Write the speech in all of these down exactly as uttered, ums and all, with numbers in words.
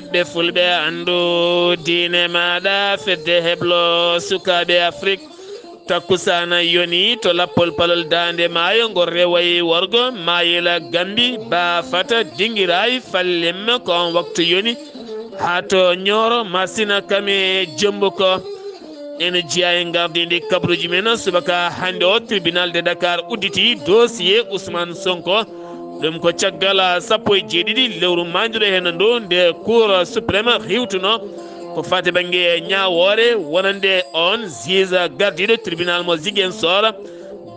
Ɓe fulɓe anndu diine maaɗa, fedde heblo sukaaɓe Afrik. Takkusaana yoni to lappol palol daande maayo, ngol rewayi worgo, maayela Gambi, ba fata, dingiraay, fallim, ko on waktu yoni. Haa to Ñooro, Masina, Kame, Jombo ko. Ene jeyaa e ngardiindi kabaruuji men, subaka hannde o, tribunal de Dakar udditi dossier Ousmane Sonko. Ɗum ko caggal sappo e jeeɗiɗi lewru maandiro heen ndu, nde Cour suprême hiwtuno ko faati bannge ñaawoore wonande on juge gardiiɗo tribunal mo Ziguinchor,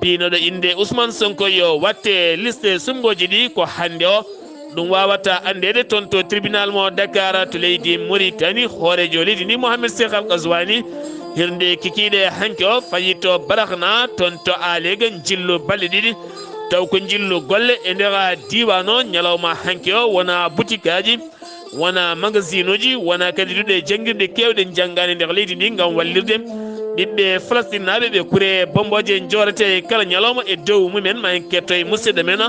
biinoɗo innde Ousmane Sonko yo watte liste suɓngooji ɗi ko hannde o. Ɗum waawata anndeede toon to tribunal mo Dakar to leydi Mauritanie, hooreejo leydi ndi Mohamed Cheikh Al Ghazouani, hirnde kikiiɗe hanki o fayi to Barakhna, toon to Alega, njillu balɗe ɗiɗi. Taw ko njillu golle e nder diiwaan o. Ñalawma hanki o wona butikaaji, wona magasinuuji, wona kadi duɗe janngirɗe keewɗe njanngaani nder leydi ndi ngam wallirde ɓiɓɓe Falastinnaaɓe ɓe kure bombooje njoorete kala ñalawma e dow mumen. Ma en ketto e musidɗo men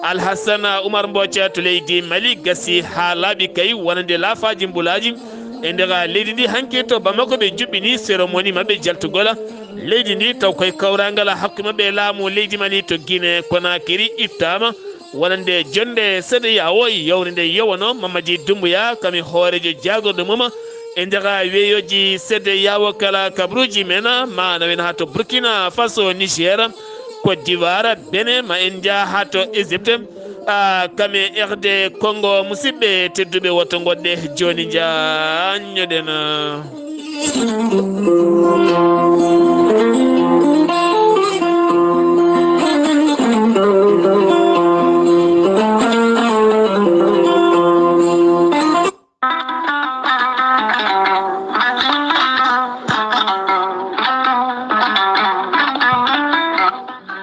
Alhassana Oumar Mboca to leydi Mali, gasi haa laaɓi kay wonande laafaaji mbulaaji e nder leydi ndi. Hanki to Bamako ɓe njuɓɓini cérémonie maɓɓe jaltugol leydi ndi, taw koye kawraangal hakkunde maɓɓe e laamu leydi Mali to Guinée Conakry ittaama. Wonande jonnde C E D E A O, yawre nde yowano Mamadi Doumbouya, kami hooreejo jaagorɗo mum e nder weeyoji C E D E A O kala kabaruuji men, ma nawen haa to Burkina Faso, Niger, Côte d'Ivoire, Bénin, ma en njah haa to Égypte, a, kame R D Congo. Musidɓe tedduɓe, woto ngoɗɗe jooni, njaanñoɗen.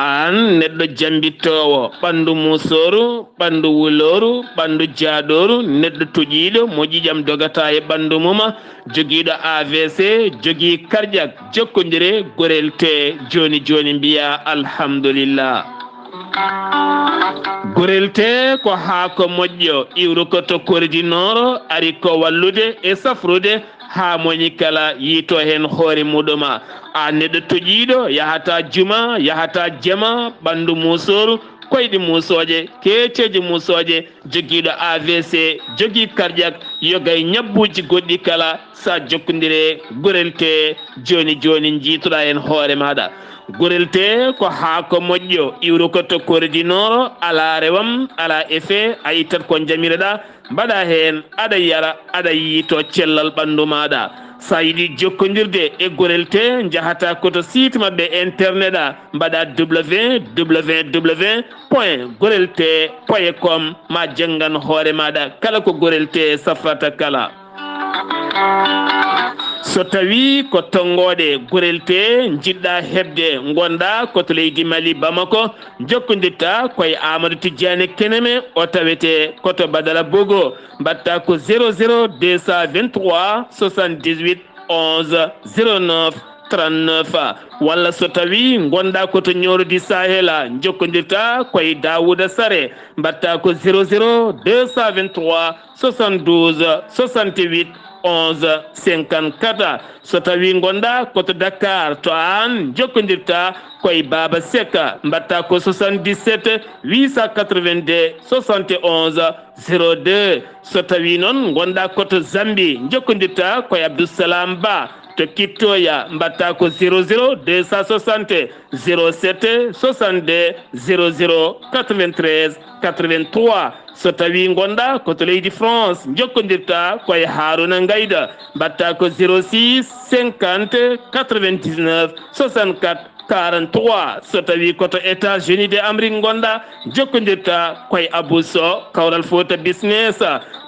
Aan neɗɗo jambittoowo, ɓanndu muusooru, ɓanndu wulooru, ɓanndu jaaɗooru, neɗɗo toƴiiɗo mo ƴiiƴam dogata e ɓanndu mum, jogiiɗo A V C, jogii cardiaque, jokkondire Gorel Tee jooni jooni, mbiyaa alhamdulillah. Gorel Tee ko haako moƴƴo, iwrukoto kordi nooro, ari ko wallude e safrude haa moni kala yiito heen hoore muɗum. A neɗɗo toƴiiɗo, yahata juma, yahata jama, ɓanndu muusooru, koyɗi muusooje, keeceeje muusooje, jogiiɗo A V C, jogii cardiaque, yoga e ñabbuuji goɗɗi kala, sa jokkondire Gorel Tee jooni jooni, njiitoɗaa heen hoore maaɗa. Gorel Tee ko haako moƴƴo, iwrukoto kordi nooro, alaa rewam, alaa effet, a ittat ko njamiroɗaa, mbaɗa heen, aɗa yara, aɗa yiito cellal ɓanndu maaɗa. Sa yiɗi jokkondirde e Gorel Tee, njahata ko to site maɓɓe internet a, mbaɗa W W W point gorel tee point com, ma janngan hoore maaɗa kala ko Gorel Tee safrata kala. So tawii ko tonngooɗe Gorel Tee njiɗɗaa heɓde, ngonɗaa ko to leydi Mali, Bamako, njokkondirta ko e Amadou Tidiane Keneme, o tawetee ko to Badara Bogo. Mbaɗta ko zéro zéro deux cent vingt-trois soixante-dix-huit onze zéro neuf trente-neuf. Walla so tawii ngonɗaa ko to Ñooro di Sahel, njokkondirta ko e Daouda Sare, mbaɗta ko zéro zéro deux cent vingt-trois soixante-douze soixante-huit onze cinquante-quatre. So tawii ngonɗaa ko to Dakar, to Aan, njokkondirta ko e Baaba Seck, mbaɗta ko soixante-dix-sept huit cent quatre-vingt-deux soixante et onze zéro deux. So tawii noon ngonɗaa ko to Zambie, njokkondirta ko e Abdou Salam Ba to Kittoya, mbaɗta ko zéro zéro deux cent soixante zéro sept soixante-deux zéro zéro quatre-vingt-treize quatre-vingt-trois. So tawii ngonɗaa ko to leydi France, njokkondirta ko e Harouna Ngaïda, mbaɗta ko zéro six cinquante quatre-vingt-dix-neuf soixante-quatre quarante-trois. So tawii ko to États-Unis de Amérique ngonɗaa, njokkondirta ko e Abou Sow, Kawral Fouta Business,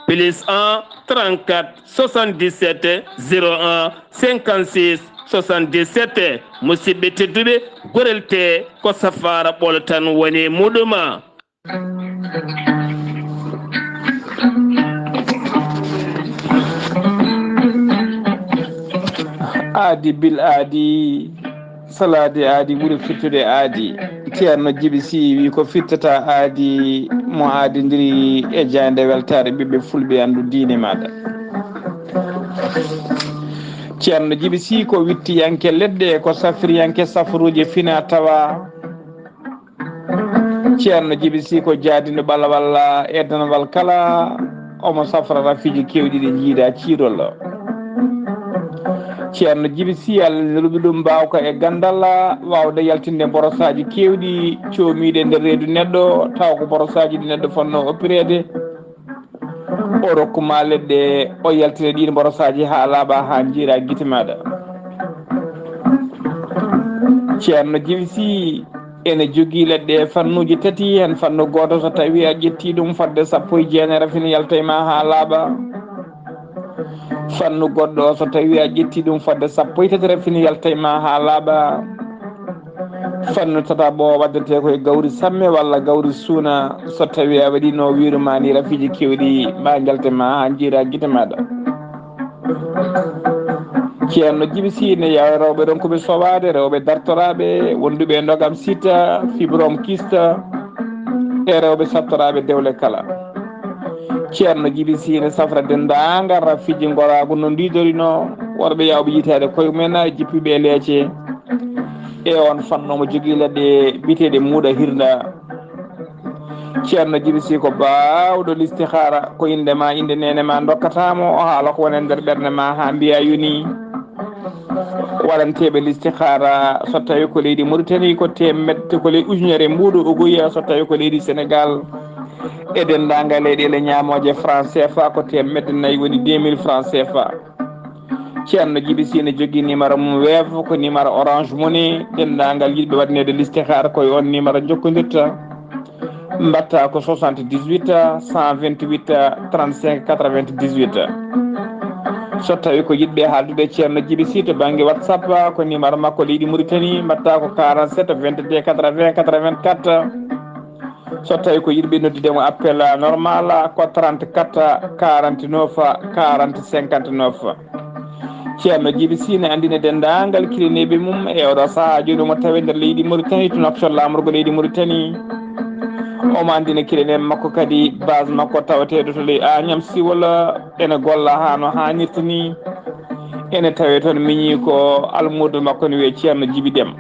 plus un trente-quatre soixante-dix-sept zéro un cinquante-six soixante-dix-sept. Musidɓe tedduɓe, Gorel Tee ko safaara ɓolo tan woni e muɗum. Aadi bil aadi, salaade aadi ɓuri fittude aadi. Ceerno Jibi Si wi ko fittata aadi mo aadindiri e jaaynde weltaare ɓiɓɓe fulɓe, anndu diine maaɗa. Ceerno Jibi Sii ko wittiyanke leɗɗe, ko safriyanke safruuji fina tawa. Ceerno Jibi Sii ko jaadino ɓalawalla e danawal kala, omo safra rafiiji keewɗi ɗi jiida ciirol. Ceerno Jibi Sii, Allah nelduɗo ɗum mbaawka e ganndal, waawde yaltinde mborosaaji keewɗi coomiiɗe e nder reedu neɗɗo, tawa ko mborosaaji ɗi neɗɗo fotnoo oppireede. O rokku ma leɗɗe, o yaltina ɗiin mborosaaji haa laaɓa, haa njiira gite maaɗa. Ceerno Jibi Sii ene jogii leɗɗe e fannuuji tati, heen fannu gooto, so tawii a ƴettii ɗum, fodde sappo e jeenay rafini yalta e ma haa laaɓa. Fannu goɗɗo, so tawii a ƴettii ɗum, fodde sappo e tati rafini yalta e ma haa laaɓa. Fannu tataɓo waɗetee ko e gawri samme walla gawri suuna, so tawii a waɗiino wiiru ma ni, rafiiji keewɗi ma njalte ma haa njiira gite maaɗa. Ceerno Jibi Sii ne yawa rewɓe ronkuɓe sowaade, rewɓe dartoraaɓe, wonduɓe e ndogam sita, fibrome kyste, e rewɓe sattoraaɓe dewle kala. Ceerno Jibi Sii ne safra denndaangal rafiiji ngoraagu no ndiidorinoo, worɓe yawɓe yitaade koye mumen, jippiiɓe e leece, e oon fannu omo jogii leɗɗe biyeteeɗe muuɗa hirnda. Ceerno Jibi Sii ko baawɗo listihaara, ko innde ma, innde neene ma ndokkata mo, o haala ko woni e nder ɓernde ma haa mbiya yoni. Waɗanteeɓe listihaara, so tawii ko leydi Mauritanie, ko teemedde, ko ley ujunere mbuuɗu uguya, so tawii ko leydi Sénégal e denndaangal leyɗeele ñaamooje franc C F A, ko teemedde nayi, woni deux mille franc C F A. Ceerno Jibi Sii ne jogii numéro mum Wave, ko numéro Orange Money. Denndaangal yiɗɓe waɗaneede listihaara, ko e oon numéro njokkondirta. Mbaɗta ko soixante-dix-huit, cent vingt-huit, trente-cinq, quatre-vingt-dix-huit. So tawii ko yiɗɓe haaldude e Ceerno Jibi Sii to bannge WhatsApp, ko numéro makko leydi Mauritanie, mbaɗta ko quarante-sept, vingt-deux, quatre-vingts, quatre-vingt-quatre. So tawii ko yiɗɓe noddude mo appel normal, ko trente-quatre, quarante-neuf, quarante, cinquante-neuf. Ceerno Jibi Sii ne anndina denndaangal kilineeɓe mum e oɗo sahaa jooni, omo tawee nder leydi Mauritanie, to Nouakchott, laamorgo leydi Mauritanie. Omo anndina kilineeɓe makko kadi, base makko tawateeɗo to ley Agnam Siwol, ene golla haa no haanirta ni. Ene tawee toon miñi ko almuudo makko ne wiyee Ceerno Jibi Dem.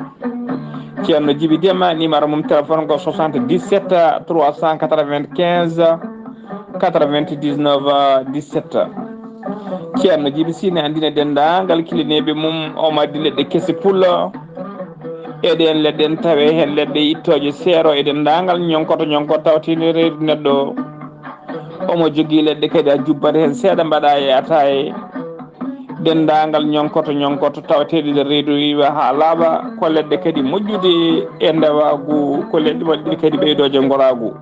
Ceerno Jibi Dem, numéro mum téléphone ko soixante-dix-sept, trois cent quatre-vingt-quinze, quatre-vingt-dix-neuf, dix-sept. Ceerno Jibi Sii ne anndina denndaangal kilineeɓe mum, omo addi leɗɗe kese pullo. E ɗeen leɗɗe ne tawee heen leɗɗe ittooje seero e denndaangal ñonkoto ñonkoto tawateeɗe reedu neɗɗo. Omo jogii leɗɗe kadi a jubbat heen seeɗa mbaɗa e ataaye. Denndaangal ñonkoto ñonkoto tawateeɗe nder reedu iwa haa laaɓa, ko leɗɗe kadi moƴƴude e ndewaagu, ko leɗɗe waɗɗe kadi ɓeydooje ngoraagu.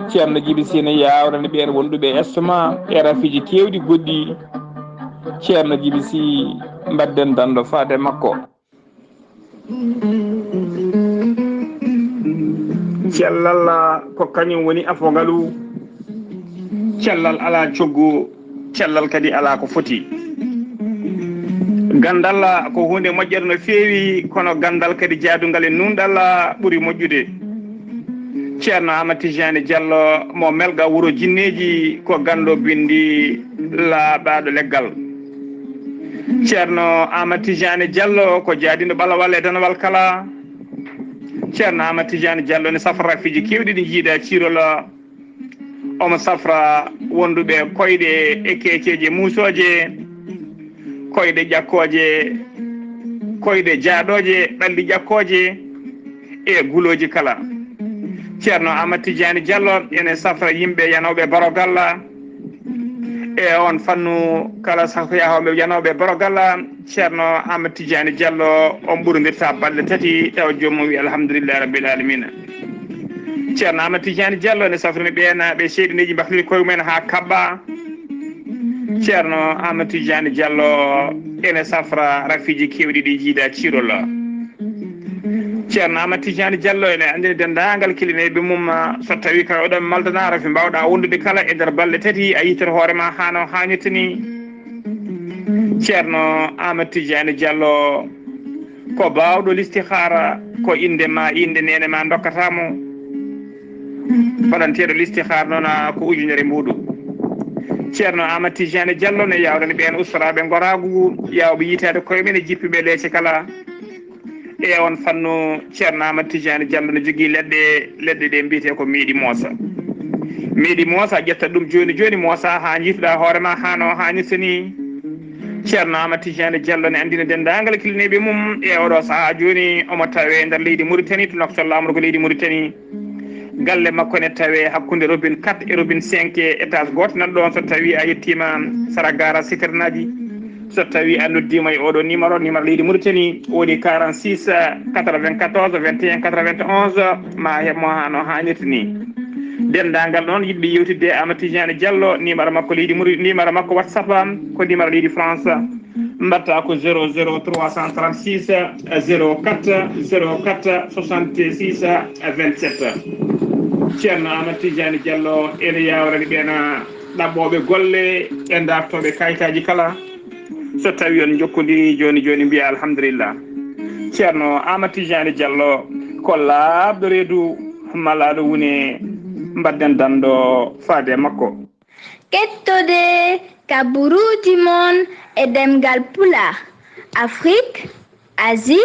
Ceerno Jibi Sii ne yaawrani ɓeen wonduɓe estomac e rafiiji keewɗi goɗɗi. Ceerno Jibi Sii, mbaɗden danndo faade makko. Cellal ko kañum woni afo ngalu. Cellal alaa coggu, cellal kadi alaa ko foti. Ganndal ko huunde moƴƴere no feewi, kono ganndal kadi jaadungal e nuunɗal ɓuri moƴƴude. Ceerno Aamadu Tijaani Jallo mo Melga wuro jinneeji, ko ganndo binndi laaɓaaɗo leggal. Ceerno Aamadu Tijaani Jallo ko jaadiiɗo ɓalawal e danawal kala. Ceerno Aamadu Tijaani Jallo ne safra rafiiji keewɗi ɗi jiida ciirol. Omo safra wonduɓe koyɗe e keeceeje muusooje, koyɗe ƴakkooje, koyɗe jaaɗooje, ɓalli ƴakkooje e gulooji kala. Ceerno Aamadu Tijaani Jallo ene safra yimɓe yanooɓe barogalla e oon fannu kala, safo yahooɓe yanooɓe barogalla. Ceerno Aamadu Tijaani Jallo, on ɓurondirta balɗe tati, tawa joomum wi alhamdulillahi rabbil alamina. Ceerno Aamadu Tijaani Jallo ne safrini ɓeen ɓe seyɗineeji mbahliri koye mumen haa kaɓɓa. Ceerno Aamadu Tijaani Jallo ene safra rafiiji keewɗi ɗi jiida ciirol. Ceerno Aamadu Tijaani Jallo ene anndini denndaangal kilineeɓe mum, so tawii kala oɗon maldana rafi mbaawɗa wondude kala e nder balɗe tati, a yiytat hoore ma haa no haanirta ni. Ceerno Aamadu Tijaani Jallo ko baawɗo listihaara, ko innde ma, innde neene ma ndokkata mo. Faɗanteeɗo listihaara noon ko ujunere mbuuɗu. Ceerno Amadou Tidiane Diallo ne yawrani ɓeen ustoraaɓe ngoraagu, yawɓe yitaade koye men e jippiiɓe leece kala. E on fannu, Ceerno Amadou Tidiane Diallo ne jogii leɗɗe, leɗɗe ɗe mbiyetee ko miiɗi moosa. Miiɗi moosa, ƴetta ɗum jooni jooni, moosa haa njiituɗaa hoore ma haa no haanirta ni. Ceerno Amadou Tidiane Diallo ne anndina denndaangal kilneeɓe mum e oɗo sahaa jooni, omo tawee nder leydi Mauritanie, to noktal laamorgo leydi Mauritanie. Galle makko ne tawee hakkunde robine quatre e robine cinq, étage gooto nan ɗoon. So tawii a yettiima sara gaara citernaaji, so tawii a noddiima e oɗo numéro, numéro leydi Mauritanie, woni quarante-six quatre-vingt-quatorze vingt et un quatre-vingt-onze, ma heɓ mo haa no haanirta ni. Denndaangal ɗoon yiɗɓe yewtidde e Amadou Tidiane Diallo, numéro makko leydi Mauritanie, numéro makko WhatsApp am ko numéro leydi France. Mbaɗta ko zéro zéro trois cent trente-six zéro quatre zéro quatre soixante-six vingt-sept. Ceerno Amadou Tidiane Diallo ene yawrani ɓeen ɗaɓɓooɓe golle e dartooɓe kayitaaji kala. So tawii on njokkondirii jooni jooni, mbiya alhamdulillah. Ceerno Amadou Tidiane Diallo ko laaɓɗo reedu, malaaɗo wune, mbaɗden danndo faade e makko. Kettode kaburuuji mon e ɗemngal Pulaar, Afrik, Asie,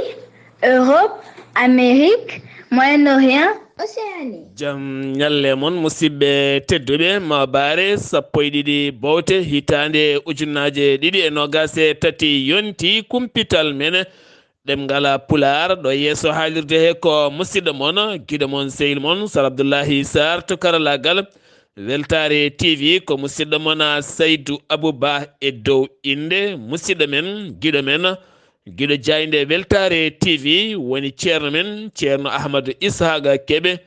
Europe, Amérique, Moyen-Orient, Océanie. Jam ñalle mon, musidɓe tedduɓe. Maabaare sappo e ɗiɗi bowte, hitaande ujunnaaje ɗiɗi e noogaas e tati yonti, kumpital men ɗemngal Pulaar, ɗo yeeso haalirde he ko musidɗo mon, giɗo mon, sehil mon, Sar Abdullahi Sarr to karallaagal. Weltaare T V ko musidɗo mon, Saydu Abuba, e dow innde musidɗo men, giɗo men, giɗo jaaynde Weltaare T V, woni ceerno men, Ceerno Ahmadu Ishaqa Kebe,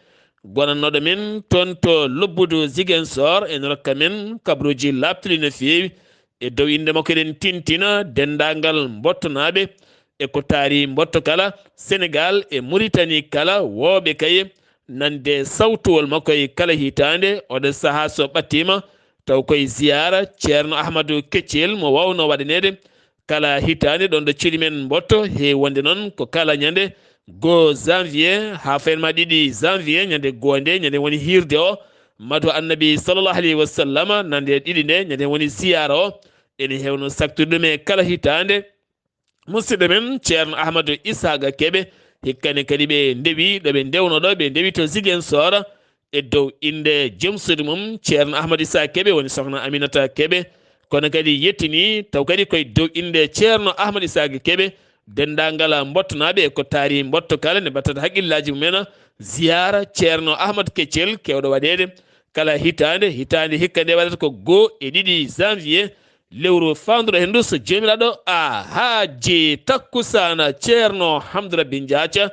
gonannooɗo men toon to Lobbudu Ziguinchor, ene rokka men kabaruuji laaɓtuɗi no feewi. E dow innde makko eɗen tintina denndaangal Mbottonaaɓe e ko taari Mbotto kala, Senegaal e Muritani kala, wooɓe kay nande sawtowol makko e kala hitaande, oɗo sahaa so ɓattiima, taw koye ziyaara Ceerno Ahmadu Keccel mo waawnoo waɗaneede kala hitaande ɗoon ɗo cuuɗi men Mbotto, he wonde noon ko kala ñande goo janvier haa fayinma ɗiɗi janvier, ñande goo nde, ñande woni hiirde o madu Annabi sallallahu alayhi wa sallam, nande ɗiɗi nde, ñande woni ziyaara o, ene heewno saktude ɗum e kala hitaande. Musidɗo men Ceerno Ahmadu Isaaqa Kebe, hikka ne kadi ɓe ndewi ɗo ɓe ndewno ɗo, ɓe ndewi to Ziguinchor, e dow innde joom suudu mum, Ceerno Ahmadu Isaaqa Kebe, woni Sohna Aminata Kebe. Kono kadi yettini, taw kadi koye dow innde Ceerno Ahmadu Isaaqa Kebe, denndaangal Mbottonaaɓe e ko taari Mbotto kala, nde mbattata haqqillaaji mumen, ziyaara Ceerno Ahmadu Keccel, keewɗo waɗeede kala hitaande, hitaande hikka nde waɗata ko goo e ɗiɗi janvier, lewru faanduɗo heen ndu, so Joomiraaɗo a haaji, takkusaana Ceerno Hamdu Rabbi Njaaca,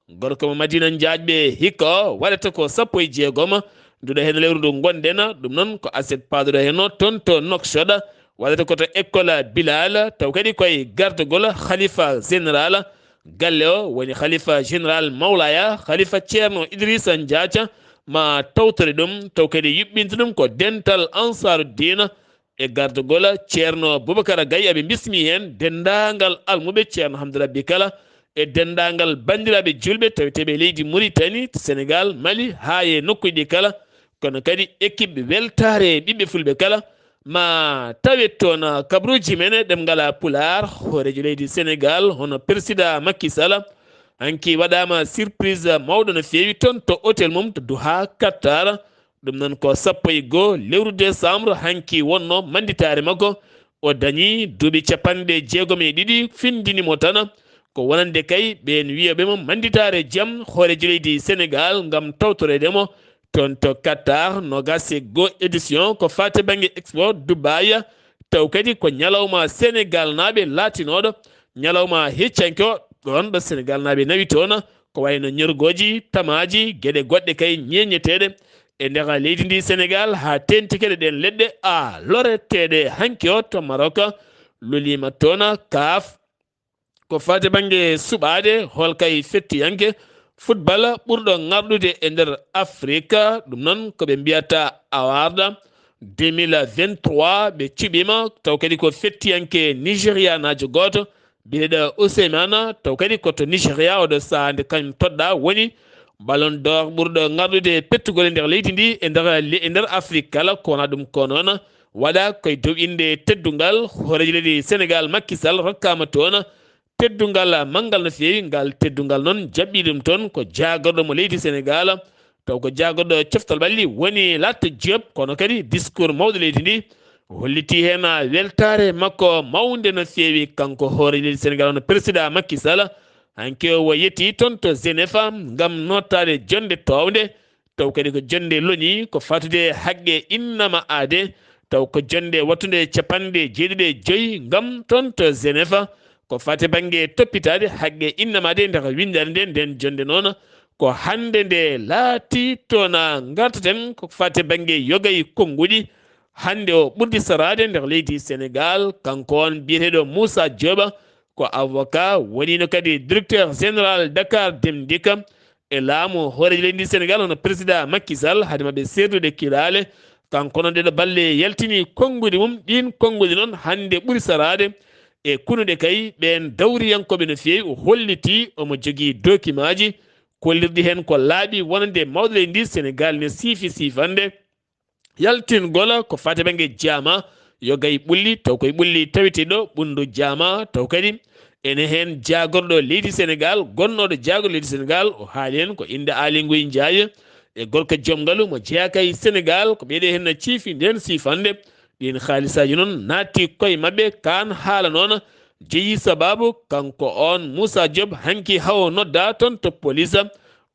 gorko mo Madina Njaacɓe, hikka o waɗata ko sappo e jeegom nduɗo heen lewru ndu ngonɗen. Ɗum noon ko aset paaduɗo heen o toon to Nouakchott, waɗata ko to école Bilal, taw kadi koye gardagol Khalifa Général galle o, woni Khalifa Général Mawlaya, Khalifa Ceerno Idrissa Njaaca, ma tawtore ɗum, taw kadi yuɓɓinta ɗum ko dental Ansaaruddiina, e gardagol Ceerno Boubacar Gaye. Aɓe mbismi heen denndaangal almuɓe Ceerno Hamdu Rabbi kala, e denndaangal banndiraaɓe juulɓe taweteeɓe e leydi Muritani, Senegaal, Mali, haa e nokkuuji ɗi kala. Kono kadi équipe weltaare ɓiɓɓe fulɓe kala, ma tawe toon kabaruuji men e ɗemngal Pulaar, hooreejo leydi Senegaal, hono Peresidaa Macky Sall. Hanki waɗaama surprise mawɗo no feewi toon to hôtel mum to Doha, Qatar. Ɗum noon ko sappo e goo lewru décembre hanki wonno mannditaare makko. O dañi duuɓi capanɗe jeegom e ɗiɗi, findini mo tan ko wonande kay ɓeen wiyooɓe mo mannditaare jam hooreejo leydi Senegaal ngam tawtoreede mo toon to Qatar. Noogaas e goo édition ko faati bannge Expo Dubai, taw kadi ko ñalawma Senegaalnaaɓe laatinooɗo ñalawma heccanke o, ɗoon ɗo Senegaalnaaɓe nawi toon, ko wayno ñorgooji, tamaaji, geɗe goɗɗe kay ñeeñeteeɗe e nder leydi ndi Senegaal, haa teeŋti kadi ɗeen leɗɗe a loreteeɗe hanki o to Maroc, loliima toon kaaf. Ko faati bannge suɓaade, hol kay fettiyanke football ɓurɗo ŋarɗude e nder Afrik, ɗum noon ko ɓe mbiyata Award deux mille vingt-trois, ɓe cuɓiima, taw kadi ko fettiyanke Nigérianaajo gooto, biyeteeɗo Osimhen, taw kadi ko to Nigeria oɗo sahaa nde kañum toɗɗaa woni Ballon d'Or ɓurɗo ŋarɗude pettugol e nder leydi ndi, e nder, e nder Afrik kala, ko wonaa ɗum ko noon. waɗa koye dow innde teddungal hooreejo leydi Senegaal, Makki Sall, rokkaama toon teddungal manngal no feewi. Ngal teddungal noon jaɓɓii ɗum toon ko jaagorɗo mo leydi Senegaal, taw ko jaagorɗo coftal ɓalli woni Lat Diop, kono kadi discours mawɗo leydi ndi hollitii heen weltaare makko mawnde no feewi, kanko hooreejo leydi Senegaal, hono président Makki Sall. Hanki o yettii toon to Genève ngam nootaade jonnde toownde, taw kadi ko jonnde loni ko fatude haqqe innama aade, taw ko jonnde wattunde capanɗe jeeɗiɗi e joy ngam toon to Genève ko fati bannge toppitaade haqqe innama aade. Nde ko winndere nde, nden jonnde noon ko hannde nde laatii toon. Ngartaten ko fati bannge yoga e konnguɗi. Hannde o ɓurdi saraade nder leydi Senegaal, kanko on biyeteeɗo Moussa Diop, ko avocat, woniino kadi directeur général Dakar Dem Dikk. E laamu hooreejo leydi Senegaal, hono président Macky Sall, hade maɓɓe seerdude kilaale. Kanko noon, ɗeɗo balle yaltini konnguɗi mum. Ɗiin konnguɗi noon, hannde ɓuri saraade e kunuɗe kay, ɓeen dawriyankooɓe no feewi. O hollitii omo jogii dokimaaji kollirɗi heen ko laaɓi wonande mawɗo leydi ndi Senegaal ne siifi siifande. Yaltingol ko fati bannge jaama, yoga e ɓulli, taw koye ɓulli taweteeɗo ɓunndu jaama, taw kadi ene heen jaagorɗo leydi Senegaal, gonnooɗo jaagorɗo leydi Senegaal, o haali heen ko innde Aly Ngouille Ndiaye e gorko joom ngalu mo jeyaa kay Senegaal, ko ɓeeɗo heen no ciifi ndeen siifande. Ɗiin haalisaaji noon naatti koye maɓɓe, kaan haala noon jeyi sabaabu kanko oon Moussa Diop hanki hawo nodda toon to police.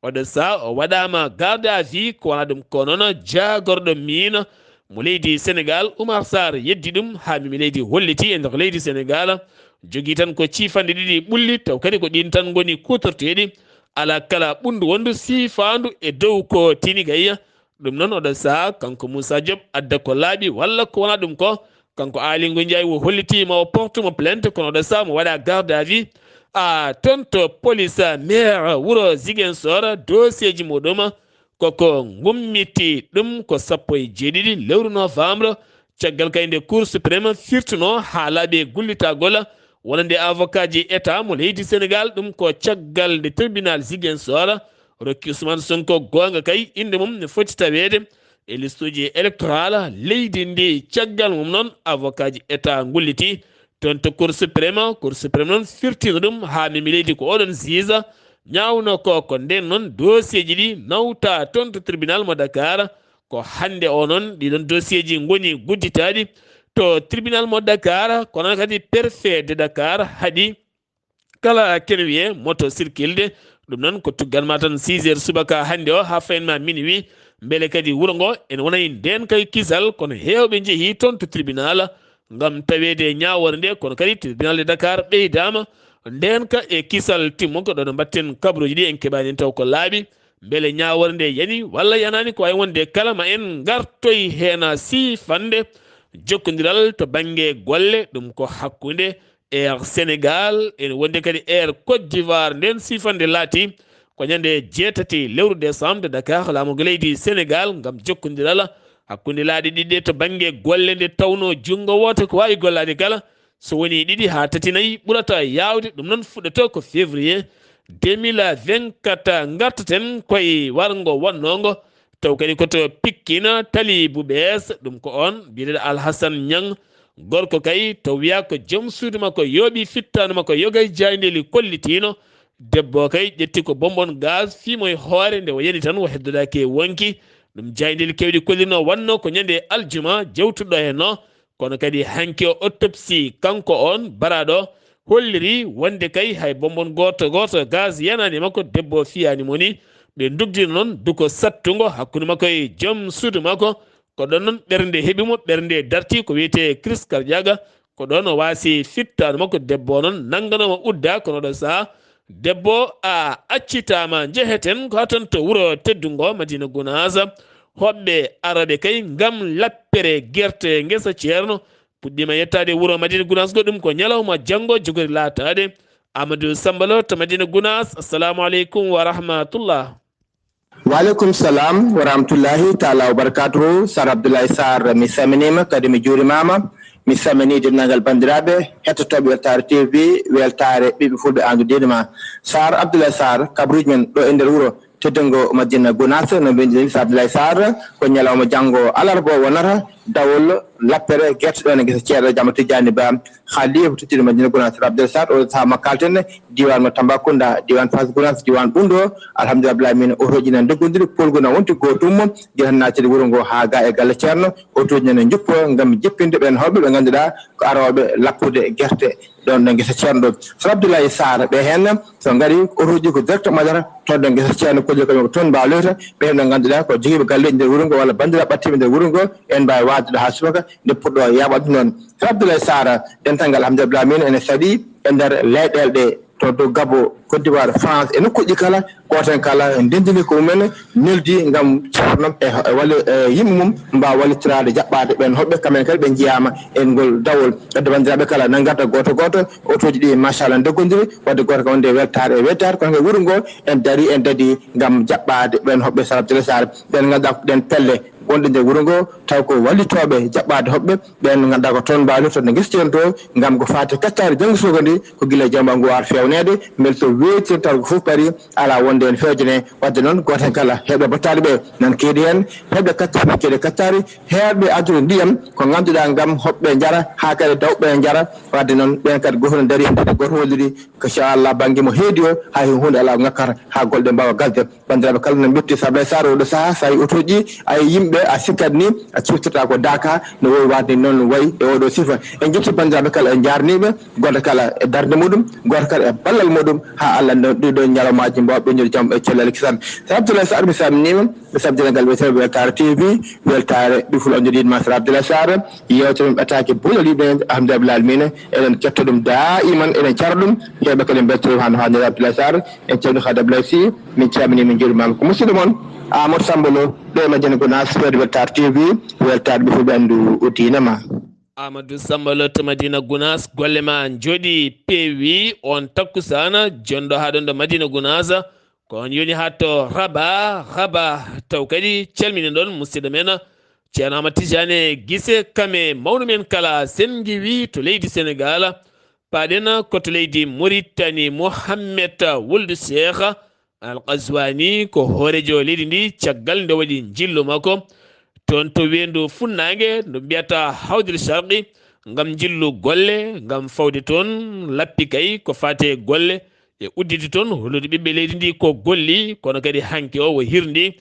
Oɗo sahaa o waɗaama garde à vue, ko wonaa ɗum ko noon jaagorɗo miin mo leydi Senegaal, Oumar Sarr, yeddi ɗum haa mi leydi holliti e nder leydi Senegaal. Jogii tan ko ciifanɗe ɗiɗi ɓulli, taw kadi ko ɗiin tan ngoni kuutorteeɗi. Alaa kala ɓunndu wonndu siifaandu e dow ko tini gayya. Ɗum noon oɗo sahaa kanko Moussa Diop adda ko laaɓi walla ko wonaa ɗum ko. Kanko Aly Ngouille Ndiaye o hollitii ma o portu mo plainte, kono oɗo sahaa mo waɗa garde à vue. A toon to police, maire wuro Ziguinchor, dossier ji muɗum koko ngummiti ɗum ko sappo e jeeɗiɗi lewru novembre. Caggal kay nde Cour suprême firtuno haa laaɓi e gullitagol wonande avocat ji État mo leydi Senegaal, ɗum ko caggal nde tribunal Ziguinchor rokki Ousmane Sonko goonga kay, innde mum ne foti taweede e listuuji électoral leydi ndi. Caggal mum noon, avocat ji État ngulliti toon to Cour suprême. Cour suprême noon firtino ɗum haa memi leydi ko oɗon juge ñaawno ko. Ko ndeen noon dossier ji ɗi nawta toon to tribunal mo Dakar. Ko hannde o noon ɗiɗon dossier ji ngoni gudditaaɗi to tribunal mo Dakar, kono kadi préfet de Dakar haɗi kala kene wiyee moto sirkilde. Ɗum noon ko tuggan ma tan six heures subaka hannde o haa fayin ma minuit. Mbele kadi wuro ngo ene wona e ndeen kay kisal, kono heewɓe njehii toon to tribunal ngam taweede ñaawoore nde, kono kadi tribunal de Dakar ɓeydaama ndeen ka e kisal timmo. Ko ɗo no mbatten kabaruuji ɗi en keɓaani en taw ko laaɓi. Mbele ñaawoore nde yani walla yanaani, ko wayi wonde kala ma en ngartoy heen siifande jokkondiral to bannge golle, ɗum ko hakkunde Air Sénégal, ene wondi kadi Air Côte d'Ivoire. Nden siifande laati ko ñande jeetati lewru décembre, Dakar, laamorgo leydi Sénégal, ngam jokkondiral hakkunde laaɗe ɗiɗi ɗe to bannge golle, nde tawno junngo wooto ko waawi gollaade kala, so woni ɗiɗi haa tati nayi ɓurata yaawde. Ɗum noon fuɗɗoto ko février deux mille vingt-quatre. Ngartaten koye warngo wonnongo, taw kadi ko to Pikine, tali bu bees, ɗum ko oon biyeteeɗo Alhassane Niang. Gorko kay, to wiyaa ko joom suudu makko yooɓi fittaandu makko yoga e jaayndeeli kollitiino. Debbo kay ƴetti ko bonbon gaz, fii mo e hoore, nde o yani tan o heddodaaki e wonki. Ɗum jaayndeeli keewɗi kollirno, wanno ko ñande aljuma jewtuɗo heen o. Kono kadi hanki o autopsie, kanko oon baraaɗo, holliri wonde kay hay bonbon gooto gooto gaz yanaani e makko, debbo fiyaani mo ni. Ɓe ndugdino noon duko sattungo hakkunde makko e joom suudu makko. Ko ɗon noon ɓernde heɓi mo, ɓernde darti, ko wiyetee crise cardiaque. Ko ɗon o waasi fittaandu makko, debbo o noon nannganooma udda, kono oɗo sahaa debbo a accitaama. Njeheten ko haa toon to wuro teddungo Madina Gunaas. Hoɓɓe arooɓe kay ngam lappere gerte ngesa Ceerno puɗɗiima yettaade wuro Madina Gunaas, ko ɗum ko ñalawma janngo jogori laataade. Amadou Samba Lo to Madina Gunaas, assalamu aleykum wa rahmatullah. Wa aleykum salam wa rahmatullahi taala wa barakatuhu. Sar Abdoulaye Sarr, mi salminiima, kadi mi juurimaama. Mi salminii denndaangal banndiraaɓe hettotooɓe Weltaare T V, Weltaare ɓiɓɓe fulɓe, aan du diine ma. Sar Abdoulaye Sarr, kabaruuji men ɗo e nder wuro teddungo Madina Gunaas, no mbiɗen ni, Sar Abdoulaye Sarr, ko ñalawma janngo alarba o wonata, dawol lappere gerte ɗon e gesa ceerno Jama Tijjani Ba, Khalifa tottiiɗo Madina Gunaas Abdel Saad, o sahaa mo kalten, diiwaan mo Tambacounda, diiwaan Fass Gunaas, diiwaan Ɓundo. Alhamdulillah, Abdoulaye min otooji nan doggondiri, polgu nan wonti gootum, gila naatiri wuro ngo haa ga e galle ceerno, otooji nan e njuppo ngam jippinde ɓeen hawɓe ɓe ngannduɗaa ko arooɓe lappude gerte ɗon no ngesa ceerno ɗo. Sara Abdoulaye Sarr ɓe heen, so ngari otooji ko direct Madara, toon ɗo ngesa ceerno, kolli ko toon mbaalota, ɓe heen ɓe ngannduɗaa ko jogiiɓe galleeji nder wuro ngo walla banndiraaɓe ɓattiiɓe nder wuro ngo, en mbaawi waajde ɗo haa subaka, nde puɗɗo yaaɓa ɗum noon. Sara Abdoulaye Sarr, dental ngal Alhamdulillah min ene saɗi e nder leyɗeele ɗe, to dow Gabo, Côte d'Ivoire, France, e nokkuuji kala, gooto heen kala ndenndini ko mumen, neldi ngam ceerno e, e walla, e yimɓe mum mbaawa wallitiraade, jaɓɓaade ɓeen hoɓɓe, kamɓe kadi ɓe njiyaama e ngol dawol. Wadde banndiraaɓe kala nan ngarta gooto gooto, otooji ɗi machallah ndoggondiri, wadde gooto kam wonde weltaare e weltaare, kono kadi wuro ngo en darii, en daɗii ngam jaɓɓaade ɓeen hoɓɓe Sara Abdoulaye Sarr, ɓeen ngannduɗaa ko ɗeen pelle gonɗe nder wuro ngo, taw ko wallitooɓe jaɓɓaade hoɓɓe, ɓeen ngannduɗaa ko toon mbaalirtoo no ngesa ceerno to, ngam ko faati e kaccaari janngo suka ndi, ko gila e jawma ngu ar feewneede, mbele so weeti taw ko fof parii, alaa wonde en feewjane. Wadde noon, gooto heen kala heɓɓe battaali ɓe nan keedi heen, heɓɓe kaccaari nan keedi kaccaari, heɓɓe addude ndiyam ko ngannduɗaa ngam hoɓɓe njara, haa kadi dawɓe njara. Wadde noon, ɓeen kadi gooto no darii heen, gooto holliri ko inchallah bannge mo heedi o, hay huunde alaa ko ngakkata haa golle ɗe mbaawa gasde. Banndiraaɓe kala no mbetti Sara Abdoulaye Sarr oɗo sahaa, so a yii otooji, a yii yimɓe, a sikkat ni a ciftirta ko daaka, no wowi waɗde noon wayi e oɗo sifa. En njetti banndiraaɓe kala, en njaarniiɓe, gooto kala e darnde muɗum, gooto kala e ballal muɗum, haa Allah no ɗiɗo ñalawmaaji mbaawa ɓennude jam e cellal kisan. Sara Abdoulaye Sarr, mi salminiima, mi salmina ngal wiyetee Weltaare T V, weltaare ɓe fulɓe anndodiiɗo ma Sara Abdoulaye Sarr, yeewtere men ɓataake buulal yimɓe, alhamdulillahi rabbil aalamiina, eɗen ketto ɗum daa'iman, eɗen cara ɗum, heewɓe kadi mbeltaniima hannde hannde Abdoulaye Sarr, en calminii Khady Abdoulaye Sy, min calminii, min njuuriima ko musidɗo mon Amadou Samba Lo, ɗo e Madina Gounass, fedde Weltaare T V, weltaare ɓe fulɓe anndu diine ma. Amadou Samba Lo to Madina Gounass, golle ma njooɗi peewi on takkusaan, jonɗo haa ɗon ɗo Madina Gounass, ko on yoni haa to Raba, Raba, taw kadi calmini ɗon musidɗo men, Ceerno Amadou Tidiane Guissé, kame mawɗo men kala, sen ngiwi to leydi Senegal, paaɗen ko to leydi Mauritanie, Mohamed Wuld Cheikh Al Qazwani ko hooreejo leydi ndi caggal nde waɗi njillu makko toon to weendu funnaange, no mbiyata Hawdil Sharqi, ngam njillu golle, ngam fawde toon lappi kay ko faati e golle e udditde toon hollude ɓiɓɓe leydi ndi ko golli, kono kadi hanki o wo hirndi.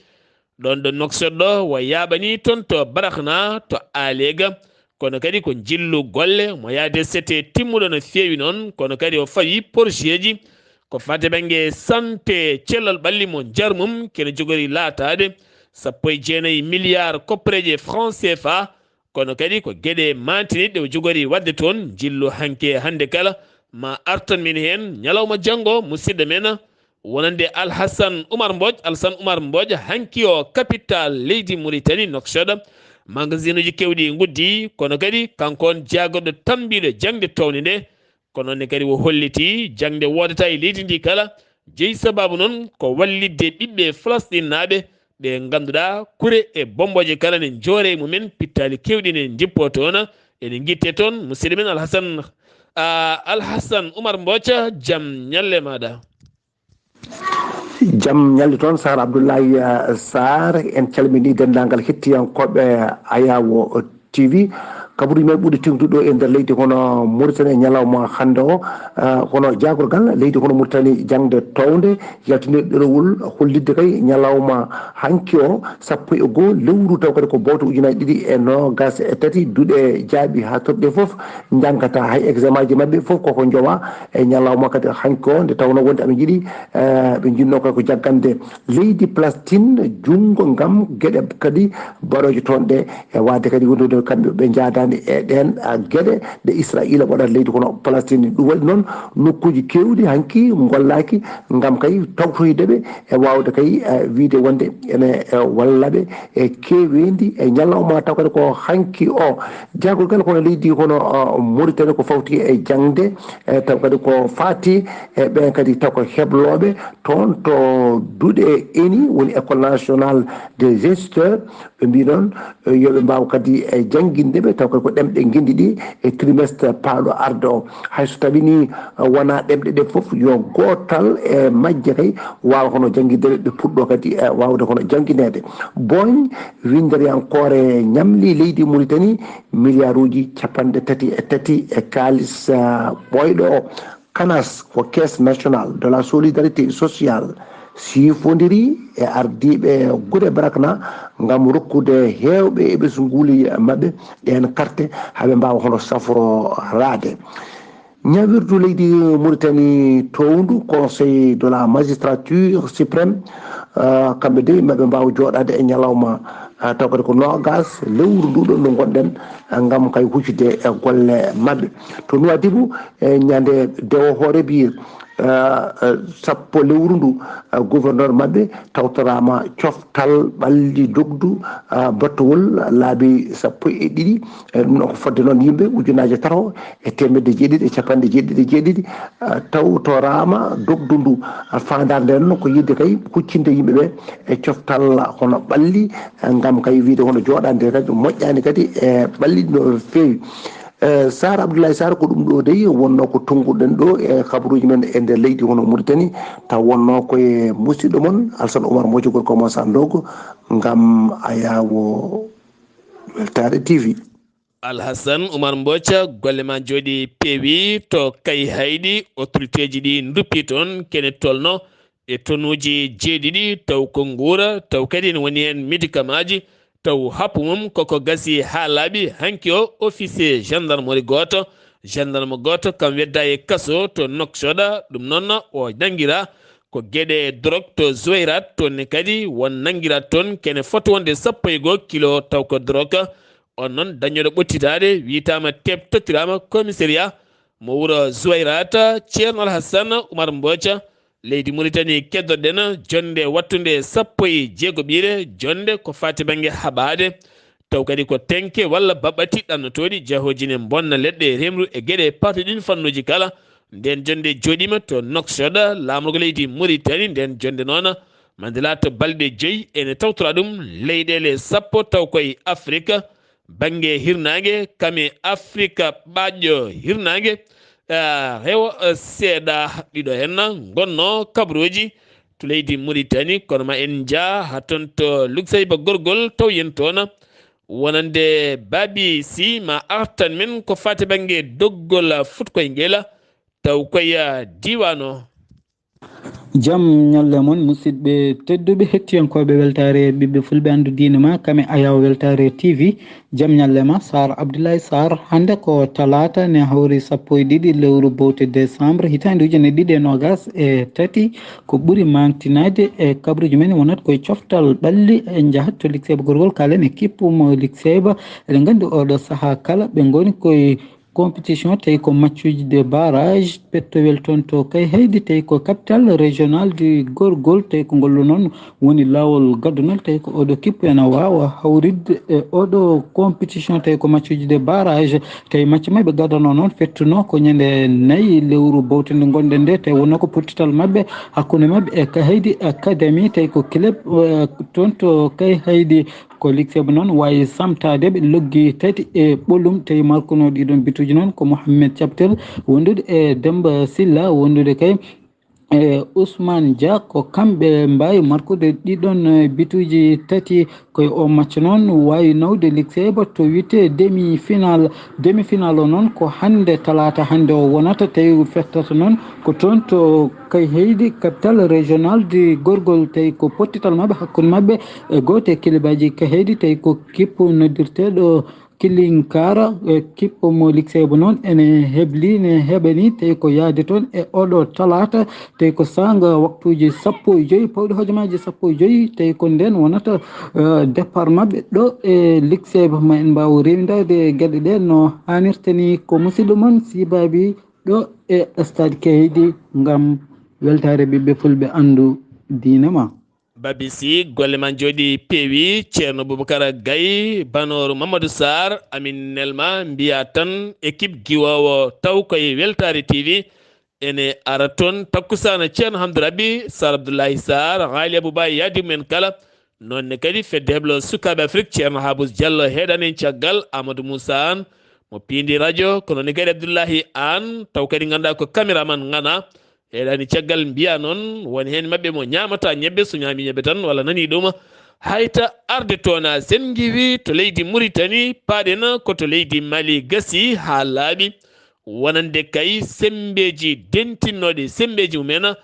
Ɗoon ɗo Nouakchott ɗo, wo yaaɓani toon to Barakhna, to Alega, kono kadi ko njillu golle mo yaade sete timmuɗo no feewi noon, kono kadi o fawi porosieji ko faati bannge sante, cellal ɓalli mo njar mum kene jogori laataade sappo e jeenayi milliard koppareeje franc C F A, kono kadi ko geɗe maantiniiɗe o jogori waɗde toon njillu hanki e hannde kala. Ma artan min heen ñalawma janngo, musidɗo men, wonande Alhasan Umar Mbodj. Alhasan Umar Mbodj, hanki o capital leydi Mauritanie, Nouakchott. Magasinuuji keewɗi nguddii, kono kadi kanko on jaagorɗo tambiiɗo jaŋde townde nde. Ko noon ne kadi o holliti jaŋde woodata e leydi ndi kala. Jeyi sabaabu noon ko wallitde ɓiɓɓe Falasɗinnaaɓe ɓe ngannduɗaa kure e bommbooje kala ne njoore e mumen, pittaali keewɗi ne njippoo toon, ene ngitte toon. Musidɗo men Alhasan, a, Alhasan Umar Mbodj, jam ñalle maaɗa. Jam ñalli toon, Sahar Abdoulaye, eh, Sarr. En calminii denndaangal hettiyankooɓe Ayawo T V. Kabaruuji men ɓurɗi teeŋtude ɗo e nder leydi hono Mauritanie e ñalawma hannde o, eh, hono jaagorgal leydi hono Mauritanie jaŋde townde yaltini ɗerewol hollitde kay ñalawma hanki o, sappo e goo lewru, taw kadi ko bowte ujunaaji ɗiɗi e noogas e tati, duɗe jaaɓi haa toɗɗe fof, njanngata hay examen ji maɓɓe fof koko njowa e ñalawma kadi hanki o, nde tawnoo wonde aɓe njiɗi, eh, ɓe njiɗnoo kay ko jaggande leydi Palestine junngo ngam geɗe kadi baɗooje toon ɗe, e waɗde kadi wondude kamɓe ɓe njaadaani e ɗeen, ah, geɗe ɗe Israayiila waɗata leydi kono Palestine. Ɗum waɗi noon nokkuuji keewɗi hanki ngollaaki ngam kay tawtoyde ɓe e waawde kay, eh, wiyde wonde ene, eh, walla ɓe e keeweendi e ñalawma, taw kadi ko hanki o. Jaagorgal kono leydi kono, ah, Mauritanie ko fawti e jaŋde, eh, taw kadi ko faati e ɓeen kadi taw ko heblooɓe toon to Duɗe Eni, woni École Nationale des Ingénieurs, Ɓe mbii noon, eh, yo ɓe mbaaw kadi e jannginde ɓe, taw kadi ko ɗemɗe ngenndi ɗi e trimestre paaɗo arde o. Hay so tawi ni, eh, wonaa ɗemɗe ɗe fof, yo gootal e majje kay waawa hono jannginde ɓe, ɓe puɗɗo kadi, eh, waawde hono janngineede. Booñ, winnderiyankoore ñamli leydi Mauritanie, miliyaaruuji capanɗe tati e tati e kaalis, eh, ɓooyɗo o. Kanas ko Caisse Nationale de la Solidarité Sociale siifondiri e ardiiɓe gure Brakna ngam rokkude heewɓe e ɓesnguuli maɓɓe ɗeen karte haa ɓe mbaawa hono safroraade. Ñawirdu leydi Mauritanie toowndu, Conseil de la Magistrature Suprême, ah, kamɓe dey maɓe mbaawa jooɗaade e ñalawma, ah, taw kadi ko noogas lewru ndu ɗo ndu ngonɗen, ah, ngam kay huccude e golle maɓɓe. To Nouadhibou, e ñande dewo hoore biir, eh, eh, sappo lewru ndu, eh, gouverneur maɓɓe tawtoraama coftal ɓalli dogdu, eh, battowol laabi sappo e ɗiɗi. Eh, ɗum ɗon ko fodde noon yimɓe ujunaaje tato e teemedde jeeɗiɗi e capanɗe jeeɗiɗi e jeeɗiɗi, eh, tawtoraama dogdu ndu, eh, faandaare nde noon ko yiɗde kay huccinde yimɓe ɓe e coftal hono ɓalli, eh, ngam kay wiyde hono jooɗaade kadi moƴƴaani kadi e ɓalli no feewi. Eh, Sar Abdoulaye Sar, ko ɗum ɗo dey wonnoo ko tonnguɗen ɗo e kabaruuji men e nder leydi hono Mauritanie, taw wonnoo ko e musidɗo mon Alsan Oumar Mboco, gorko mo Sandogo, ngam Ayaawo Weltaare T V. Alhassan Oumar Mboca, golle ma njooɗi peewi to Kayhayɗi, autorité ji ɗi nduppi toon, kene tolno e tonuuji jeeɗiɗi, taw ko nguura, taw kadi ene woni heen médicament ji, taw happu mum koko gasi haa laaɓi. Hanki o, officier gendarmerie gooto, gendarme gooto kam wedda e kaso to Nouakchott, ɗum noon o nanngira ko geɗe drogue to Zouairat, toon ne kadi won nanngira toon kene foti wonde sappo e goo kilo, taw ko drogue. On noon dañooɗo ɓottitaade wiytaama teɓtotiraama commissariat mo wuro Zouairat, Ceerno Alhassan Oumar Mboca, leydi Mauritanie keddoɗen, jonnde wattunde sappo e jeegoɓiire, jonnde ko faati bannge haɓaade, taw kadi ko tenke walla baɓɓatti ɗannotooɗi jahooji ne mbonna leɗɗe e remru e geɗe patuɗin fannuuji kala. Nden jonnde jooɗiima to Nouakchott, laamorgo leydi Mauritanie, nden jonnde noon Mandela to balɗe joyi ene tawtora ɗum leyɗeele sappo taw koye Afrique. Bannge hirnaange, kame Afrika ɓaaƴƴo hirnaange, ah, rewo, ah, seeɗa ɗiɗo heen ngonnoo kabrooji to leydi Mauritanie, kono ma en njah haa toon to Luxaïba Gorgol, taw yen toon wonande Babi Sy ma artan men ko faati bannge doggol fuɗkoyngel, taw koye, ah, diiwaan o. Jam ñalle mon, musidɓe tedduɓe, hettiyankooɓe weltaare ɓiɓɓe fulɓe anndu diine ma, kame Ayaawo Weltaare T V. Jam ñalle ma, Sar Abdoulaye Sar. Hannde ko talaata, ne hawri sappo e ɗiɗi lewru bowte décembre, hitaande ujine ɗiɗi e noogas e tati. Ko ɓuri maantinaade e kabaruuji men wonata koye coftal ɓalli, e njahat to Likseyba Gorgol, kaalen e kippu mo Likseyba. Eɗen nganndi oɗo sahaa kala ɓe ngoni koye compétition, tawi ko matchuji de barrage, pettowel toon to Kayhayɗi, tawi ko capital régional du Gorgol, tawi ko ngollo noon woni laawol gaddunol, tawi ko oɗo kippu ena waawa hawritde e oɗo compétition, tawi ko matchuji de barrage, tawi match maɓɓe gaddanoo noon fettuno ko ñande nayi lewru bowte nde ngonɗen nde, tawi wonno ko pottital maɓɓe hakkunde maɓɓe e Kayhayɗi Academy, tawi ko club, eh, toon to Kayhayɗi. Ko Likseyba noon waawi samtaade ɓe loggi tati e ɓolum, tawi markuno ɗiɗon bituuji noon ko Mohamed Captel wondude e Demba Silla wondude kay e Ousmane Dia, ko kamɓe mbaawi markude ɗiɗon, eh, bituuji tati. Koye o match noon waawi nawde Likseyba to wiyetee demi-finale. Demi-finale o noon ko hannde talaata hannde o wonata, tawi fettata noon ko toon to Kayhayɗi, capital régional du Gorgol, tawi ko pottital maɓɓe hakkunde maɓɓe e gooto e kilibaaji Kayhayɗi, tawi ko kippu noddirteeɗo Kilinkara, e kippu mo Likseyba noon ene hebli, ne heɓani, tawi ko yahde toon e oɗo talaata, tawi ko saanga waktuuji sappo e joyi, pawɗi hojomaaji sappo e joyi, tawi ko ndeen wonata, eh, départ maɓɓe ɗo e Likseyba. Ma en mbaaw rewindaade geɗe ɗe no haanirta ni. Ko musidɗo mon Sibabi ɗo e stade Kayhayɗi ngam weltaare ɓiɓɓe fulɓe anndu diine ma. Babi Sy, golle ma njooɗi peewi. Ceerno Boubacar Gaye, Banooru Mamadou Sarr, amin nelma mbiya tan équipe giwoowo taw koye Weltaare T V ene ara toon takkusaana. Ceerno Hamdou Rabi, Sarr Abdoulaye Sarr, Haali Abouba, yaadi mumen kala. Noon ne kadi fedde heblo sukaaɓe Afrik, Ceerno Habus Diallo heɗani caggal, Amadou Moussa Anne mo piindi radio, ko noon ne kadi Abdoullahi Anne, taw kadi ngannduɗaa ko caméraman ŋana, heɗani caggal mbiya noon, woni heen maɓɓe mo ñaamata ñebbe, so ñaami ñebbe tan walla nani ɗum, hayta arde toona. Sen ngiwi to leydi Mauritanie, paaɗen ko to leydi Mali, gasi haa laaɓi, wonande kay semmbeeji dentinnoɗi, semmbeeji mumen,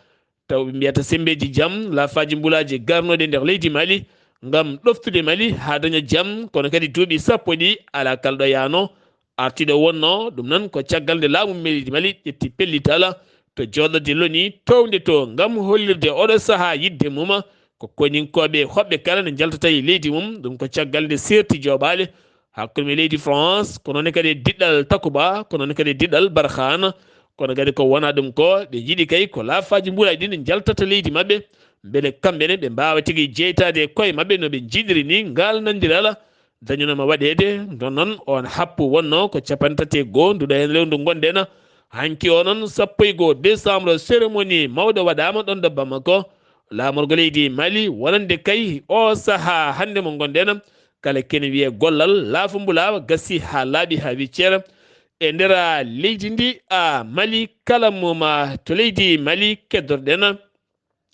taw ɓe mbiyata semmbeeji jam, laafaaji mbulaaji garnoɗi e nder leydi Mali ngam ɗoftude Mali haa daña jam, kono kadi duuɓi sappo ɗi alaa kala ɗo yaano. Artiiɗo wonno ɗum noon ko caggal nde laamu leydi Mali ƴetti pellital to jooɗorde loni townde to ngam hollirde oɗo sahaa yiɗde mum ko koninkooɓe hoɓɓe kala ne njaltata e leydi mum. Ɗum ko caggal nde seerti jooɓaale hakkunde leydi France, ko noon kadi e diɗɗal Takuba, ko noon kadi e diɗɗal Barkhane, kono kadi ko wona ɗum ko, ɓe njiɗi kay ko laafaaji mbulaaji ɗi ne njaltata leydi maɓɓe, mbele kamɓe ne ɓe mbaawa tigi jeytaade e koye maɓɓe no ɓe njiɗiri ni, ngal nandiral dañunoma waɗeede. Ɗum noon, oon happu wonno ko capanɗe tati e goo nduɗo heen lewru ndu ngonɗen. Hanki o noon, sappo e goo décembre, cérémonie mawɗo waɗaama ɗoon ɗo Bamako, laamorgo leydi Mali, wonande kay o sahaa hannde mo ngonɗen, kala kene wiyee gollal, laafo mbulaawa gasi haa laaɓi haa wicceera. E nder leydi ndi, a Mali, kala moma to leydi Mali keddorɗen.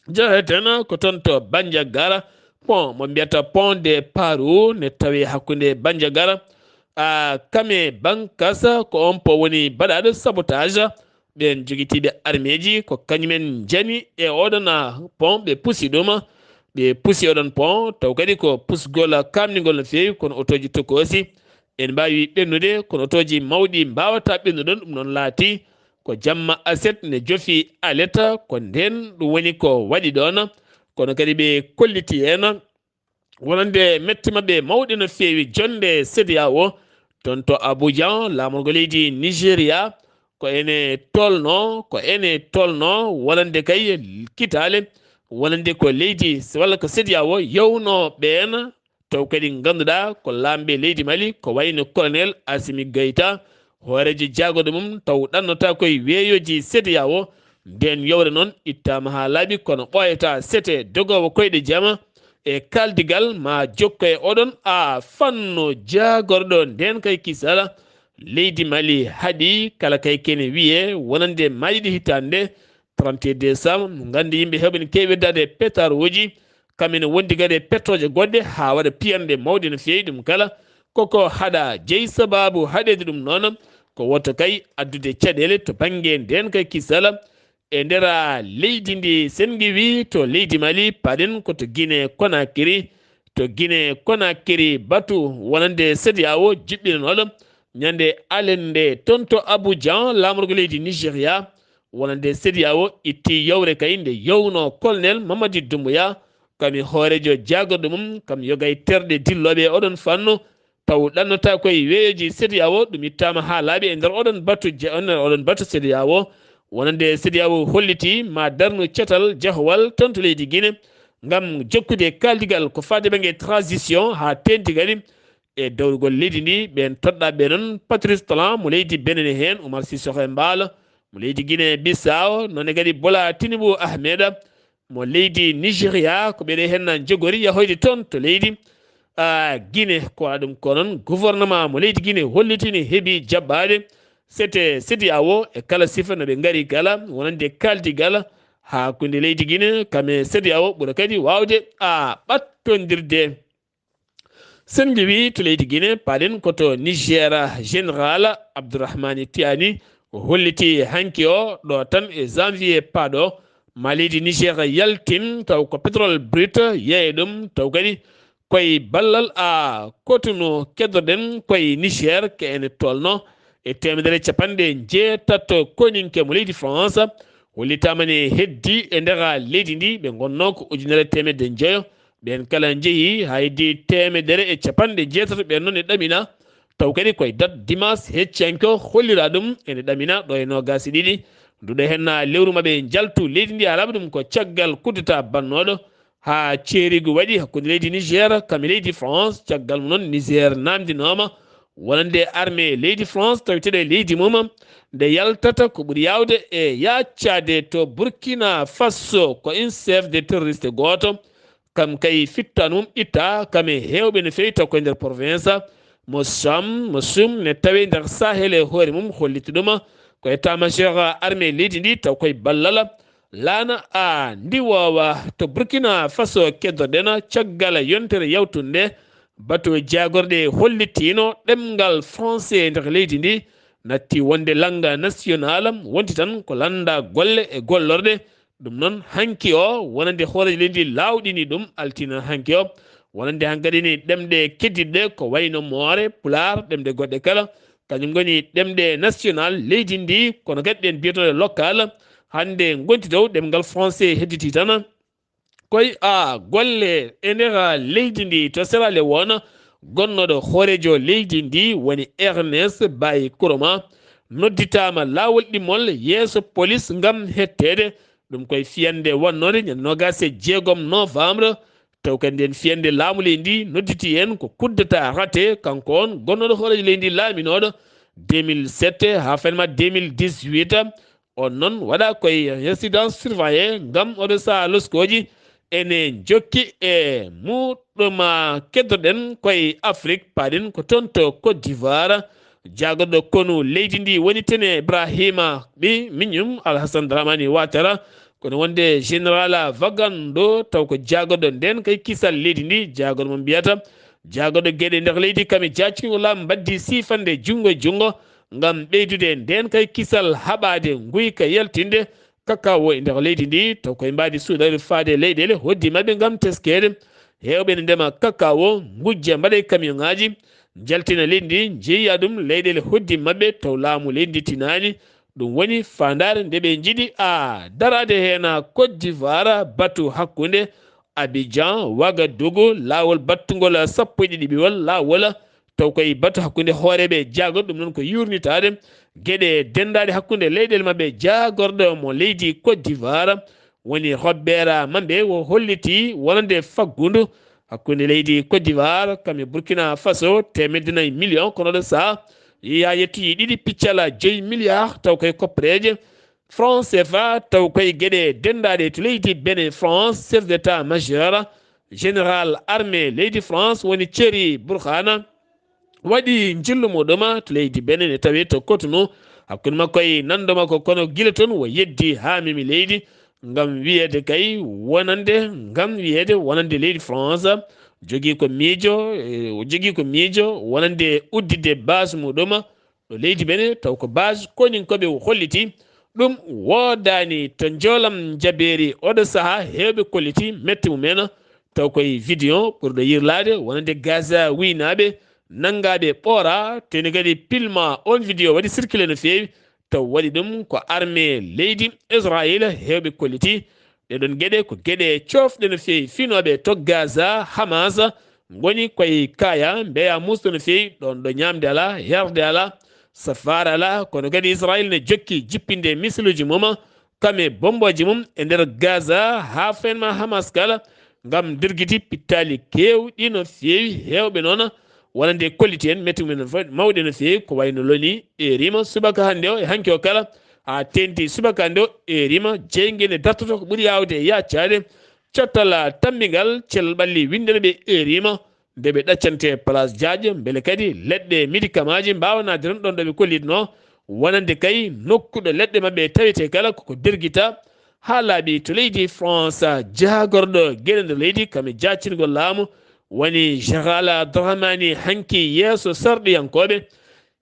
Jaheten ko toon to Bandiagara, pont mo mbiyata pont de Paru ne tawi hakkunde Bandiagara, a Kame Bankas, ko on pont woni baɗaaɗo sabotage. Ɓeen jogitiiɓe armeeji ko kañumen njani e oɗon pont, ɓe pusi ɗum. Ɓe pusi oɗon pont, taw kadi ko pusgol kaamningol no feewi, kono otooji tokoosi. En mbaawi ɓennude, kono otooji mawɗi mbaawataa ɓennude, ɗum noon laati ko jamma aset ne jofi aleta, ko ndeen ɗum woni ko waɗi ɗoon. Kono kadi ɓe kolliti heen wonande mette maɓɓe mawɗe no feewi. Jonnde CEDEAO toon to Abuja, laamorgo leydi Nigeria, ko ene tolno, ko ene tolno wonande kay kitaale, wonande ko leydi walla ko CEDEAO yewno ɓeen, taw kadi ngannduɗaa ko laamɓe leydi Mali, ko wayno colonel Assimi Goïta, hooreejo jaagorɗo mum, taw ɗannotaa koye weeyooji CEDEAO. Ndeen yewre noon ittaama haa laaɓi, kono ɓooyataa sete dogoowo koyɗe jama e kaaldigal ma jokko e oɗon a fanno jaagorɗo ndeen kay kisala. Leydi Mali haɗi kala kay kene wiyee wonande maayi ɗi hitaande trente et un décembre, mo nganndi yimɓe heɓen keewirdaade e petaaruuji, kam ene wondi kadi e pettooje goɗɗe haa waɗa piyanɗe mawɗe no feewi. Ɗum kala koko haɗa jeyi sabaabu haɗeede ɗum noon, ko woto kay addude caɗeele to bannge ndeen kay kisala. E nder leydi ndi, sen ngiwi to leydi Mali, paɗen ko to Guinée Conakry. To Guinée Conakry, batu wonande CEDEAO juɓɓinanooɗo ñande alende toon to Abuja, laamorgo leydi Nigeria, wonande CEDEAO itti yewre kay nde yewno colonel Mamadi Doumbouya, kam e hooreejo jaagorɗo mum, kam yoga e terɗe dillooɓe e oɗon fannu, taw ɗannotaa koye weeyoji CEDEAO. Ɗum ittaama haa laaɓi e nder oɗon batu je-, e nder oɗon batu CEDEAO, wonande CEDEAO holliti ma darnu catal jahowal toon to leydi Guinée ngam jokkude kaaldigal ko faade bannge transition haa teeŋti kadi e dowrugol leydi ndi. Ɓeen toɗɗaaɓe noon, Patrice Talon mo leydi Benin heen, Oumar Sissoko Embaló mo leydi Guinée Bissau, noon ne kadi Bola Tinubu Ahmed mo leydi Nigeria, ko ɓeɗe heen na njogori yahoyde toon to leydi, a, Guinée. Ko waɗa ɗum ko noon, gouvernement mo leydi Guinée hollitini heɓi jaɓɓaade sete CEDEAO e kala sifa no ɓe ngari kala, wonande kaaldigal hakkunde leydi Guinée kam e CEDEAO ɓura kadi waawde a ɓattondirde. Sen ngiwi to leydi Guinée, paɗen ko to Niger, Général Abdourahmane Tiani o holliti hanki o ɗo tan e janvier paɗo ma leydi Niger yaltin taw ko pétrole brut yeeye ɗum, taw kadi koye ballal a Cotonou keddoɗen koye Niger, ko ene tolno e teemedere capanɗe jeetato koninke mo leydi France. Hollitaama ne heddi e nder leydi ndi ɓe ngonno ko ujunere teemedde njeyo. Ɓeen kala njehi haa heddi teemedere e capanɗe jeetato, ɓeen noon e ɗamina. Taw kadi koye dat dimanche heccanke o hollira ɗum ene ɗamina ɗo e noogaas e ɗiɗi. Nduɗo heen na lewru maɓe njaltu leydi ndi alaa ɗum ko caggal kudeta bannooɗo haa ceerigu waɗi hakkunde leydi Niger kam e leydi France. Caggal mum noon Niger naamndinooma wonande armée leydi France taweteeɗo e leydi mum nde yaltata ko ɓuri yaawde e yaaccaade to Burkina Faso ko un chef de terroriste gooto. Kam kay fittaandu mum itta kam e heewɓe no feewi taw koye nder province mo Sam, mo Sum ne tawe nder Sahel e hoore mum holliti ɗum ko état major armée leydi ndi taw koye ballal laana a ndiwoowa to Burkina Faso keddoɗen caggal yontere yawtunde. Bato jaagorɗe hollitiino ɗemngal français nder leydi ndi natti wonde lannga national wonti tan ko lannda golle e gollorɗe. Ɗum noon hanki o wonande hooreejo leydi laawɗini ɗum altine hanki o wonande hankadi ni ɗemɗe keddiɗɗe ko wayno moore pulaar ɗemɗe goɗɗe kala kañum ngoni ɗemɗe national leydi ndi kono kadi ɗen mbiyetooɗe local hannde ngonti dow ɗemngal français hedditi tan. Koy a golle e nder leydi ndi to Sierra Leone gonnoɗo hooreejo leydi ndi woni Ernest Bai Koroma nodditaama laawol ɗimmol yeeso polis ngam hetteede. Ɗum koye fiyannde wonnode ñande noogaas e jeegom novembre. Taw kadi nden fiyannde laamu leydi ndi nodditi en ko coup d'état raté kanko on gonnoɗo hooreejo leydi ndi laaminooɗo deux mille sept haa fenma deux mille dix-huit. On noon waɗa koye résidence surveillée ngam oɗo saha loskooji ene jokki e muɗuma keddoɗen koye Afrique paɗen ko toon to Côte d'Ivoire. Jaagorɗo konu leydi ndi woni tene Ibrahima ɓi miñum Alhassane Dramani Ouattara kono wonde général Vagando taw ko jaagorɗo nden kay kisal leydi ndi jaagorɗo mo mbiyata jaagorɗo geɗe nder leydi kam e jaackingo laamu mbaddi siifande junngo e junngo ngam ɓeydude nden kay kisal haɓaade nguyka yaltinde kakao e nder leydi ndi taw koye mbaadi suuɗaade faade leyɗeele hoddi maɓɓe ngam teskeede. Heewɓe ne ndema kakao ngujja mbaɗa e camion ŋaaji njaltina leydi ndi njeeya ɗum leyɗeele hoddi maɓɓe taw laamu leydi ndi tinaani. Ɗum woni faandaare nde ɓe njiɗi a daraade heen Côte d'Ivoire batu hakkunde Abidjan Ouagadougou laawol battungol sappo e ɗiɗi ɓiwol laawol taw koye batu hakkunde hooreeɓe jaagorɗe ɗum noon ko yuurnitaade geɗe denndaaɗe hakkunde leyɗeele maɓɓe jaagorɗo mo leydi Côte d'Ivoire woni Robert Mambe o holliti wonande faggundu hakkunde leydi Côte d'Ivoire kam e Burkina Faso teemedde nayi million kono ɗo saha yeeya yettoyi ɗiɗi piccala joyi milliard taw koye koppereeje France F A taw koye geɗe denndaaɗe to leydi Benin France chef d'état majeur général armée leydi France woni Thierry Bourkhane waɗi njillu muɗum to leydi Benin e tawi to Cotonou hakkunde makko e nanndo makko kono gila toon o yeddi haa memi leydi ngam wiyeede kay wonande ngam wiyeede wonande leydi France jogii ko miijo e, o jogii ko miijo wonande udditde base muɗum ɗo leydi Benin taw ko base koninkooɓe o holliti ɗum woodaani to njoolam jabeeri oɗo saha heewɓe kolliti mette mumen taw koye vidéo ɓurɗo yirlaade wonande Gaza wuynaaɓe nanngaaɓe ɓoora teni kadi pilma on vidéo waɗi circulé no feewi taw waɗi ɗum ko armée leydi Israël heewɓe kolliti. Ɗeɗon geɗe ko geɗe coofɗe no feewi finooɓe to Gaza Hamas ngoni koye kaya mbeya musɗo no feewi ɗon ɗo ñaamde alaa yarde alaa safaara alaa kono kadi Israël ne jokki jippinde misiluuji mum kam e bommbooji mum e nder Gaza haa fenma Hamas kala ngam dirgiti pittaali keewɗi no feewi heewɓe noon wonande kolliti en metti mumen mawɗe no feewi ko wayno loni e rima subaka hannde o e hanki o kala haa teenti subaka hannde o e rima jeyngene dartoto ko ɓuri yaawde e yaccaade cottal tammbingal cellal ɓalli winndere ɓe e rima nde ɓe ɗaccante place jaaƴo mbele kadi leɗɗe médicament ji mbaawa naatde toon ɗon ɗo ɓe kollitno wonande kay nokku ɗo leɗɗe maɓɓe tawete kala koko dergita haa laaɓi to leydi France jaagorɗo geɗe nder leydi kam e jaccingol laamu woni Général Abdourahmani hanki yeeso sarɗiyankooɓe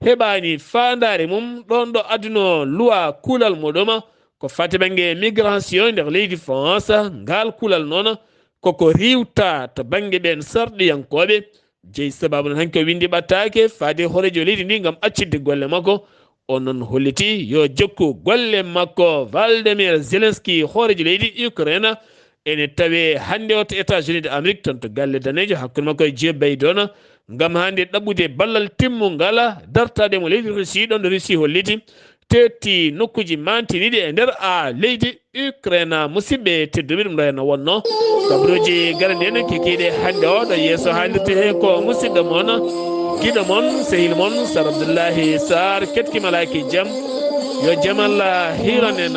heɓaani faandaare mum ɗoon ɗo adduno luwa kuulal muɗum ko fati bannge migration nder leydi France ngal kuulal noon koko riiwta to bannge ɓeen sarɗiyankooɓe jeyi sababu noon hanki o winndi ɓattaake faade hooreejo leydi ndi ngam accitde golle makko on noon holliti yo jokku golle makko Valdemir Zelensky hooreejo leydi Ukraine ene tawe hannde o to États-Unis de Amérique toon to galle daneejo hakkunde makko e Joe Biden ngam hannde ɗaɓɓude ballal timmungal dartaade mo leydi Russie ɗon ɗo Russie holliti teetti nokkuuji mantiniiɗi e nder a leydi Ukraine musidɓe tedduɓe ɗum ɗo henno wonno kabaruuji garani en kikiiɗe hannde o ɗo yeeso haalirde he ko musidɗo mon giɗo mon sehil mon Sar Abdoullahi Sar ketki malaaki jam yo jam Allah hiiran en